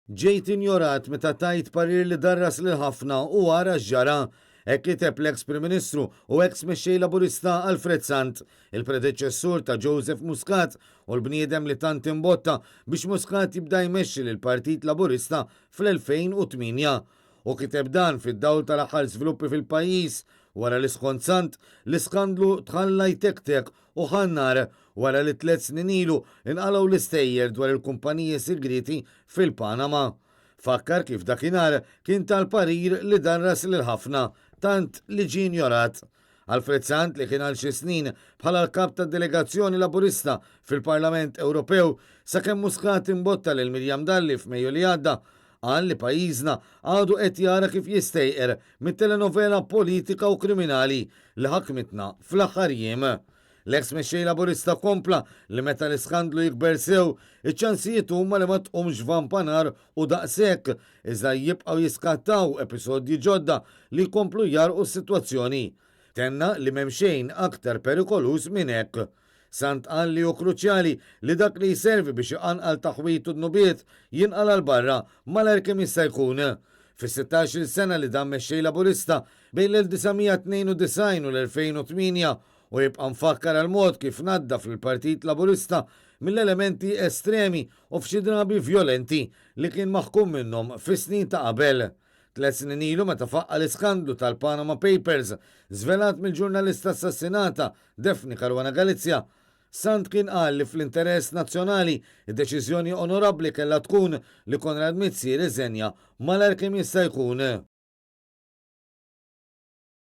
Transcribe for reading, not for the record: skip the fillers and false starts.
Ġejt injorat meta tajt parir li darras lil ħafna u ara x'ġara. Hekk kiteb l-eks Prim Ministru u eks Mexxej Laburista Alfred Sant, il-predeċessur ta' Joseph Muscat u l-bniedem li tant imbotta biex Muscat jibda jmexxi lill-Partit Laburista fl-2008. Hu kiteb dan fid-dawl tal-aħħar żviluppi fil-pajjiż wara li skont Sant, l-iskandlu tħalla jtektek u ħa n-nar wara li tlett snin ilu nqalgħu l-istejjer dwar il-kumpaniji sigrieti fil-Panama. Fakkar kif dakinhar kien ta l-parir li darras lil ħafna, tant li ġie injorat. Alfred Sant li kien għal xi snin bħala l-kap tad-delegazzjoni Laburista fil-Parlament Ewropew sakemm Muscat imbotta lil Miriam Dalli f'Mejju li għadda, qal li pajjiżna għadu qed jara kif jistejqer mit-telenovela politika u kriminali li ħakmitna fl-aħħar jiem. L-eks mexxej Laburista kompla li meta l-iskandlu jikber sew, iċ-ċansijiet huma li ma tqumx vampa nar u daqshekk, iżda jibqgħu jiskattaw episodji ġodda li jkomplu jgħarrqu s-sitwazzjoni. Tenna li m'hemm xejn aktar perikoluż minn hekk. Sant qal li hu kruċjali li dak li jservi biex iqanqal taħwid u dnubiet jinqala' 'l barra malajr kemm jista' jkun. Fis-sittax-il sena li dam mexxej Laburista, bejn l-1992 u l-2008, u jibqa' mfakkar għall-mod kif naddaf lill-Partit Laburista mill-elementi estremi u f'xi drabi vjolenti li kien maħkum minnhom fis-snin ta' qabel. Tlett snin ilu meta faqqa' l-iskandlu tal-Panama Papers żvelat mill-ġurnalista assassinata Daphne Caruana Galizia, Sant kien qal li fl-interess nazzjonali d-deċiżjoni onorabbli kellha tkun li Konrad Mizzi jirriżenja malajr kemm jista' jkun.